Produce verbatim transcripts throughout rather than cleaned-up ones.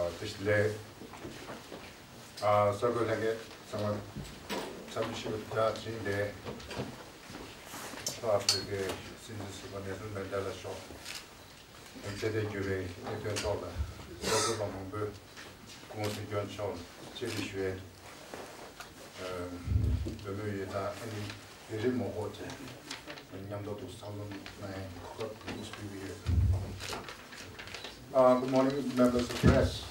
བཀྲ་ཤིས་བདེ་ལེགས། ཨ། གསར་འགོད་ལྷན་རྒྱས་ཚང་མ་འཚམས་འདྲི་ཞུ་བ་དང་། དེ་རིང་འདིར་ལྷོ་ཨ་ཧྥེ་རི་ཁའི་སྲིད་འཛིན་ཟུར་པ་ནེལ་སོན་མན་ཌེ་ལ་མཆོག་ཚེ་འདས་འགྱུར་བའི་གནད་དོན་ཐོག་ལ་གསར་འགོད་པ་མང་པོས་སྐུ་ངོ་སྲིད་སྐྱོང་མཆོག་ལ་བཅར་འདྲི་ཞུ་ཡས་འདུག། ཨ། འབད་མུས་ཡོད། ད་ཨ་ནི་ལས་རིམ་མང་པོ་དེ་མཉམ་དུ་འདུག་སེ་ཚོགས་འདུ་གནང་ཡས་སྐབས་དེ་འདུག་སེ་ཕུལ་གྱི་ཡོད། Uh, good morning, members of the press.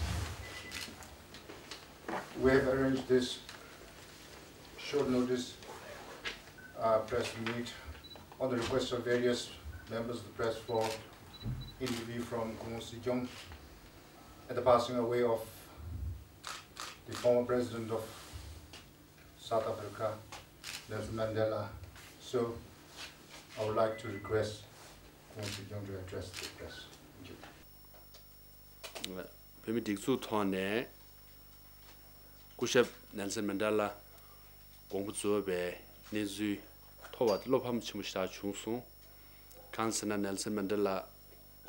We have arranged this short notice, uh, press meet on the request of various members of the press for interview from Kong Sikyong at the passing away of the former president of South Africa, Nelson Mandela. So, I would like to request Kong Sikyong to address the press. Thank you. བོད་མིའི་སྒྲིག་འཛུགས་ཐོག་ནས་སྐུ་ཞབས་ནེལ་སན་མན་ཌེ་ལ་དགོངས་པ་རྫོགས་པའི་གནས་ཚུལ་ཐོས་པ་དེ་བློ་ཕམ་ཆེན་པོ་ཞེ་དྲག་བྱུང་སོང་། གང་ཟེར་ན་ནེལ་སན་མན་ཌེ་ལ་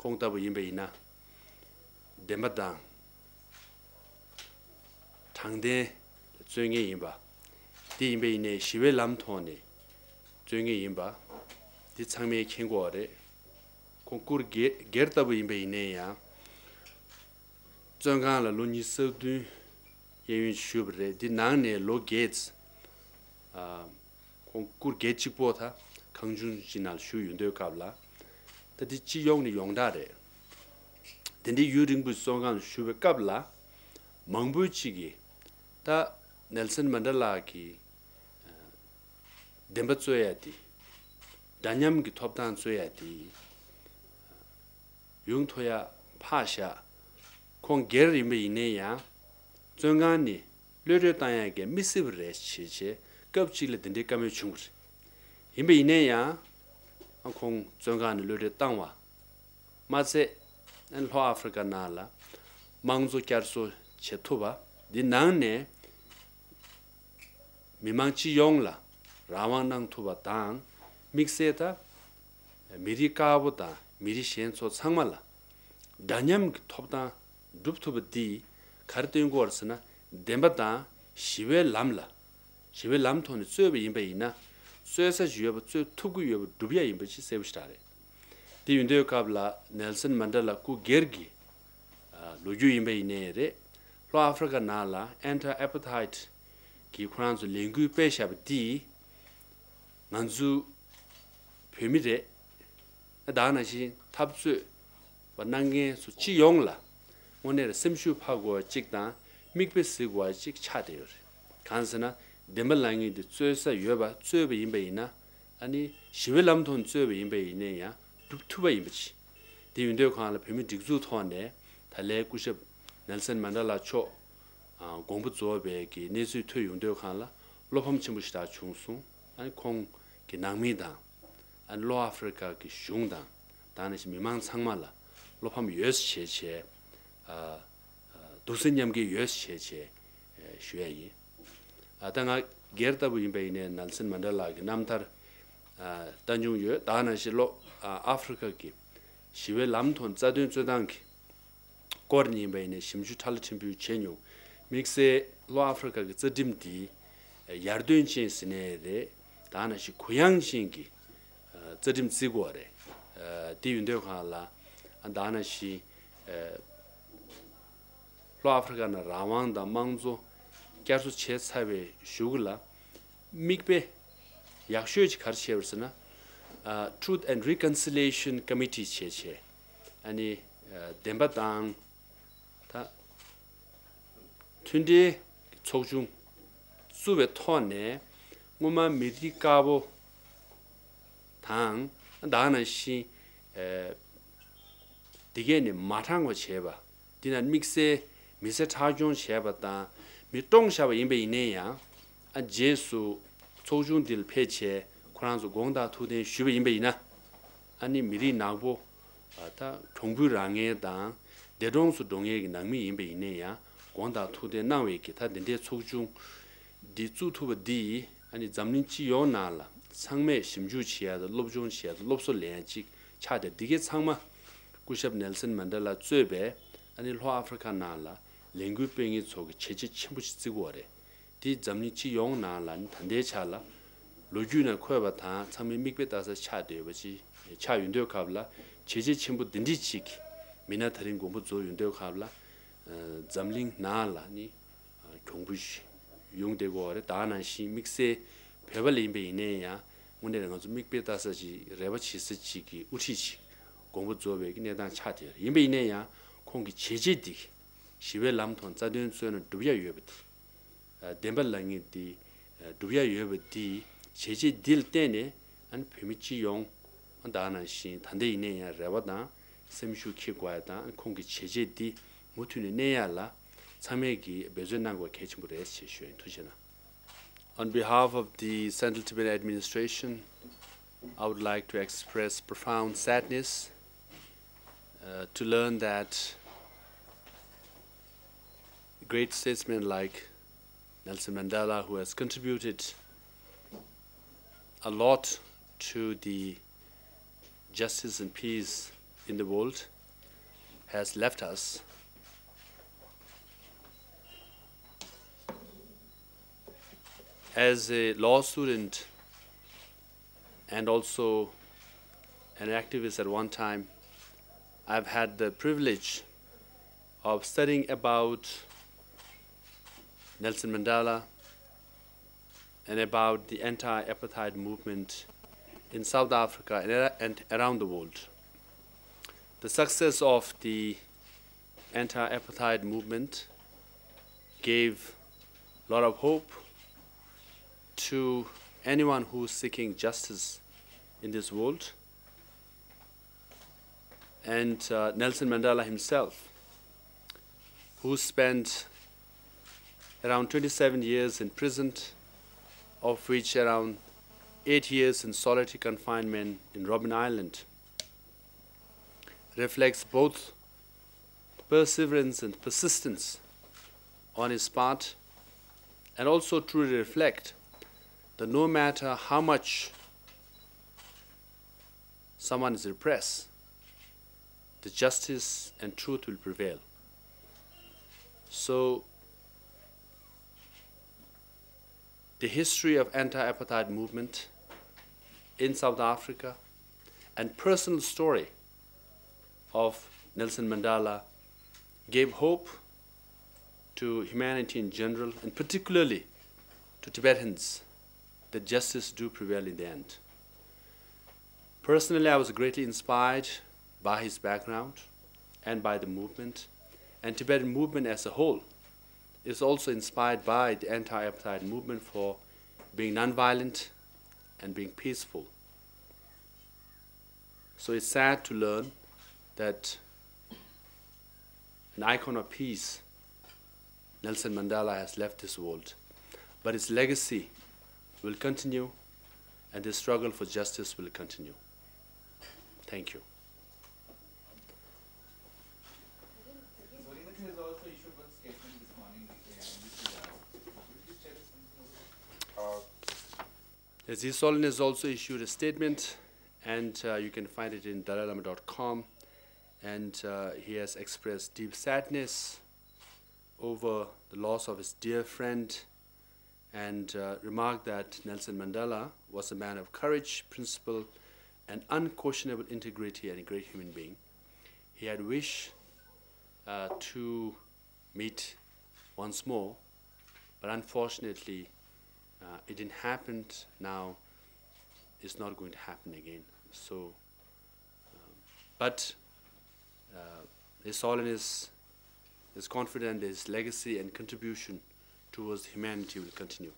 ཁོང་ལྟ་བུ་ཡིན་པ་ཡིན་ན་བདེན་པ་དང་དྲང་བདེན་ལ་རྩོད་མཁན་ཡིན་པ། དེ་ཡིན་པ་ཡིན་ནའི་ཞི་བའི་ལམ་ཐོག་ནས་རྩོད་མཁན་ཡིན་པ་འདི་ཚང་མས་མཁྱེན་གྱི་ཡོད་རེད། ཁོང་སྐུ་སྒེར་སྒེར་ལྟ་བུ་ཡིན་པ་ཡིན་ནའི་ཡང་བཙོན་ཁང་ལ་ལོ་ཉི་ཤུ་རྩ་བདུན་གཡས་གཡོན་བཞུགས་པ་རེད། འདི་ནང་ནས་ལོ་བརྒྱད། ཨ། ཁོང་སྐུ་སྒེར་གཅིག་པོ་ད་གང་བྱུང་ཅིག་ནང་ལ་བཞུགས་ཡོང་དུས་སྐབས་ལ་ད་འདི་སྤྱི་ཡོངས་ནས་ཡོངས་གྲགས་རེད། དེ་འདྲའི་ཡུན་རིང་པོའི་བཙོན་ཁང་ལ་བཞུགས་པའི་སྐབས་ལ་མང་པོ་ཅིག་གིས་ད་ནེལ་སན་མན་ཌེ་ལ་གི་བདེན་པ་རྩོད་ཡ་དེ། འདྲ་མཉམ་གྱི་ཐོབ་ཐང་རྩོད་ཡ་དེ་ཡུན་ཐུང་ཡ་ཕར་བཞག། ཁོང་སྒེར་ཡིན་པ་ཡིན་ནའི་ཡང་བཙོན་ཁང་ནས་གློད་གྲོལ་བཏང་ཡ་གི་མི་སྲིད་པ་རེད་ཅེས་བྱས་སྐབས་གཅིག་ལ་དེ་འདྲའི་བཀའ་མོལ་བྱུང་བ་རེད། ཡིན་པ་ཡིན་ནའི་ཡང་ཁོང་བཙོན་ཁང་ནས་གློད་གྲོལ་བཏང་བ་མ་ཚད། ལྷོ་ཨ་ཧྥེ་རི་ཁ་ནང་ལ་དམངས་གཙོ་བསྐྱར་གསོ་བྱེད་ཐུབ་པ། འདི་ནང་ནས་མི་མང་སྤྱི་ཡོངས་ལ་རང་དབང་གནང་ཐུབ་པ་དང་། དམིགས་བསལ་ད་མི་རིགས་དཀར་པོ་དང་མི་རིགས་གཞན་ཚོ་ཚང་མ་ལ་འདྲ་མཉམ་གྱི་ཐོབ་ཐང་སྒྲུབ་ཐུབ་པ་འདི་ག་རེ་སྟོན་གྱི་ཡོད་རེད་ཟེར་ན། བདེན་པ་དང་ཞི་བའི་ལམ་ལ། ཞི་བའི་ལམ་ཐོག་ནས་རྩོད་པ་ཡིན་པ་ཡིན་ན། རྩོད་ས་ཅིག་ཡོད་པ། རྩོད་ཐུབ་ཀྱི་ཡོད་པ། སྒྲུབ་ཡ་ཡིན་པ་ཅིག་གསལ་པོ་ཞེ་དྲག་རེད། དེ་ཡིན་དུས་སྐབས་ལ་ནེལ་སན་མན་ཌེ་ལ་སྐུ་སྒེར་གྱི་ལོ་རྒྱུས་ཡིན་པ་ཡིན་ནའི་རེད། ལྷོ་ཨ་ཧྥེ་རི་ཁ་ནང་ལ་ཨན་ཊི་ཨ་པ་ཐའིཌ་གི་ཁོ་རང་ཚོ་ལས་འགུལ་སྤེལ་བཞག་པ་འདིས། ང་ཚོ་བོད་མི་རེད། ད་ག་ནང་བཞིན་འཐབ་རྩོད་པ་གནང་མཁན་ཚོ་སྤྱི་ཡོངས་ལ་དངོས་གནས་རེད། སེམས་ཤུགས་འཕར་དགོས་པ་གཅིག་དང་། མིག་དཔེ་གཟིགས་དགོས་པ་གཅིག་ཆགས་བསྡད་ཡོད་རེད། གང་ཟེར་ན། བདེན་པ་ལབ་མཁན་དེ་རྩོད་ས་ཡོད་པ། རྩོད་པ་ཡིན་པ་ཡིན་ན། ཨ་ནི་ཞི་བའི་ལམ་ཐོག་ནས་རྩོད་པ་ཡིན་པ་ཡིན་ནའི་ཡང་སྒྲུབ་ཐུབ་པ་ཡིན་པ་ཅིག། དེ་ཡིན་དུས་སྒང་ལ་བོད་མིའི་སྒྲིག་འཛུགས་ཐོག་ནས་ད་ལན་སྐུ་ཞབས་ནེལ་སན་མན་ཌེ་ལ་མཆོག་དགོངས་པ་རྫོགས་པའི་གི་གནས་ཚུལ་ཐོས་ཡོང་དུས་སྒང་ལ་བློ་ཕམ་ཆེན་པོ་ཞེ་དྲག་བྱུང་སོང་། ཨ་ནི་ཁོང་གི་ནང་མི་དང་། ཨ་ནི་ལྷོ་ཨ་ཧྥེ་རི་ཁ་གི་གཞུང་དང་། ད་ནང་བཞིན་མི་མང་ཚང་མ་ལ་བློ་ཕམ་ཡོད་བྱས་བྱས། ཨ། ཨ། སྡུག་སེམས་མཉམ་སྐྱེད་ཡོད་བྱས་བྱས་ཞུ་ཡ་ཡིན། ཨ། ད་ང་སྒེར་ལྟ་བུ་ཡིན་པ་ཡིན་ནའི་ནེལ་སན་མན་ཌེ་ལ་གི་རྣམ་ཐར། ཨ། ལྟ་མྱོང་ཡོད། ད་ནང་བཞིན་ལྷོ་ཨ་ཧྥེ་རི་ཁ་གི་ཞི་བའི་ལམ་ཐོག་རྩ་དོན་རྩོད་སྟངས་ཀྱི་སྐོར་ནས་ཡིན་པ་ཡིན་ནའི་ཞིབ་འཇུག་ཕྲ་ལ་ཕྲན་བུ་བྱས་མྱོང་། དམིགས་བསལ་ལྷོ་ཨ་ཧྥེ་རི་ཁ་གི་རྩ་ཁྲིམས་འདི་ཡར་ཐོན་ཅན་ཟེར་ནའི་རེད། ད་ནང་བཞིན་གུ་ཡངས་ཅན་གྱི་རྩ་ཁྲིམས་བརྩི་དགོས་རེད། དེ་ཡིན་དུས་སྒང་ལ་ད་ནང་བཞིན་ལྷོ་ཨ་ཧྥེ་རི་ཁ་ནང་རང་དབང་དང་དམངས་གཙོ་བསྐྱར་གསོ་བྱས་ཚར་བའི་གཞུག་ལ། མིག་དཔེ་ཡག་ཤོས་ཅིག་ག་རེ་བྱས་པ་རེད་ཟེར་ན། ཨ། Truth and Reconciliation Committee བྱས་བྱས། ཨ་ནི། ཨ། བདེན་པ་དང་། ད། མཐུན་སྒྲིལ་ཚོགས་ཆུང་བཙུགས་པའི་ཐོག་ནས་སྔོན་མ་མི་རིགས་དཀར་པོ་དང་། ད་ག་ནང་བཞིན། ཨ། འདི་གས་ནས་མ་དྲང་བ་བྱས་པ། འདི་ན་དམིགས་བསལ་མི་སེར་ཁྲག་སྦྱོང་བྱས་པ་དང་མི་བཀྲོངས་བཞག་པ་ཡིན་པ་ཡིན་ནའི་ཡང་། ཨ། རྗེས་སུ་ཚོགས་ཆུང་འདི་ལ་ཕེབས་བྱས་ཁོ་རང་ཚོ་དགོངས་དག་ཐུགས་བདེན་ཞུས་པ་ཡིན་པ་ཡིན་ན། ཨ་ནི་མི་རིགས་ནག་པོ། ཨ། ད་གྱོང་གུན་རག་མཁན་དང་འདས་གྲོངས་སུ་འགྲོ་མཁན་གྱི་ནང་མི་ཡིན་པ་ཡིན་ནའི་ཡང་དགོངས་དག་ཐུགས་བདེན་གནང་བའི་གི་ད་འདི་འདྲའི་ཚོགས་ཆུང་འདི་བཙུགས་ཐུབ་པ་འདིས། ཨ་ནི་འཛམ་གླིང་སྤྱི་ཡོངས་ནང་ལ་ཚང་མས་ཞིབ་འཇུག་བྱེད་ཡ་དང་སློབ་སྦྱོང་བྱེད་ཡ་དང་སློབ་གསོ་ལེན་ཡ་ཅིག་ཆགས་ཏེ། འདི་གའི་ཚང་མ་སྐུ་ཞབས་ནེལ་སན་མན་ཌེ་ལ་གཙོས་པའི་ཨ་ནི་ལྷོ་ཨ་ཧྥེ་རི་ཁ་ནང་ལ་ ལས་འགུལ་སྤེལ་མཁན་ཚོ་གི་བྱས་རྗེས་ཆེན་པོ་ཞིག་བརྩི་དགོས་པ་རེད། དེ་འཛམ་གླིང་སྤྱི་ཡོངས་ནང་ལ་ནི་ད་ལྟའི་ཆ་ལ་ལོ་རྒྱུས་ནང་འཁོད་པ་དང་ཚང་མའི་མིག་དཔེ་ལྟ་ས་ཆགས་བསྡད་ཡོད་པ་ཅིག་ཆགས་ཡོད་དུས་སྐབས་ལ་བྱས་རྗེས་ཆེན་པོ་འདི་འདྲ་ཅིག་མི་སྣ་དེ་རིང་དགོངས་པ་རྫོགས་ཡོད་དུས་སྐབས་ལ། ཨ་འཛམ་གླིང་ནང་ལ་ནི་ཨ་གྱོང་པོ་ཞིག་ཡོང་བསྡད་ཀྱི་ཡོད་རེད། ད་ག་ནང་བཞིན་དམིགས་བསལ་བོད་པ་ལ་ཡིན་པ་ཡིན་ནའི་ཡང་དངོས་གནས་ང་ཚོ་མིག་དཔེ་ལྟ་ས་ཅིག་རེ་བ་བྱེད་ས་ཅིག་གི་དབུ་ཁྲིད་ཅིག་དགོངས་པ་རྫོགས་པའི་གི་གནས་སྟངས་ཆགས་བསྡད་ཡོད་རེད། ཡིན་པ་ཡིན་ནའི་ཡང་ཁོང་གི་བྱས་རྗེས་འདི་ཞི་བའི་ལམ་དང་རྩ་དོན་རྩོད་ན་སྒྲུབ་ཡ་ཡོད་པ་དེ། ཨ་བདེན་པ་ལབ་མཁན་འདི་ཨ་སྒྲུབ་ཡ་ཡོད་པ་འདི་བྱས་རྗེས་འདི་ལ་བརྟེན་ནས་ཨ་ནི་བོད་མི་སྤྱི་ཡོངས་ཨ་ད་ག་ནང་བཞིན་ད་ལྟ་ཡིན་ནའི་ཡང་རེ་བ་དང་སེམས་ཤུགས་འཁྱེར་དགོས་ཡ་དང་ཁོང་གི་བྱས་རྗེས་འདི་མུ་མཐུད་ནས་གནས་ཡ་ལ་ཚང་མས་ཀྱིས་འབད་བརྩོན་གནང་དགོས་གལ་ཆེན་པོ་རེད་ཅེས་ཞུ་ཡིན། ཐུགས་རྗེ་གནང་། On behalf of the Central Tibetan Administration, I would like to express profound sadness uh, to learn that great statesmen like Nelson Mandela, who has contributed a lot to the justice and peace in the world, has left us. As a law student and also an activist at one time, I've had the privilege of studying about Nelson Mandela and about the anti-apartheid movement in South Africa and, and around the world. The success of the anti-apartheid movement gave a lot of hope to anyone who's seeking justice in this world. And uh, Nelson Mandela himself, who spent around twenty-seven years in prison, of which around eight years in solitary confinement in Robben Island, reflects both perseverance and persistence on his part, and also truly reflect that no matter how much someone is repressed, the justice and truth will prevail. So, the history of anti-apartheid movement in South Africa and personal story of Nelson Mandela gave hope to humanity in general and particularly to Tibetans that justice do prevail in the end. Personally, I was greatly inspired by his background and by the movement, and Tibetan movement as a whole is also inspired by the anti-apartheid movement for being non-violent and being peaceful. So it's sad to learn that an icon of peace, Nelson Mandela, has left this world, but his legacy will continue and the struggle for justice will continue. Thank you. His Holiness also issued a statement, and uh, you can find it in dalai lama dot com. And uh, he has expressed deep sadness over the loss of his dear friend and uh, remarked that Nelson Mandela was a man of courage, principle, and unquestionable integrity and a great human being. He had wished uh, to meet once more, but unfortunately, uh, it didn't happen. Now, it's not going to happen again. So, um, but uh, His Holiness is confident that his legacy and contribution towards humanity will continue.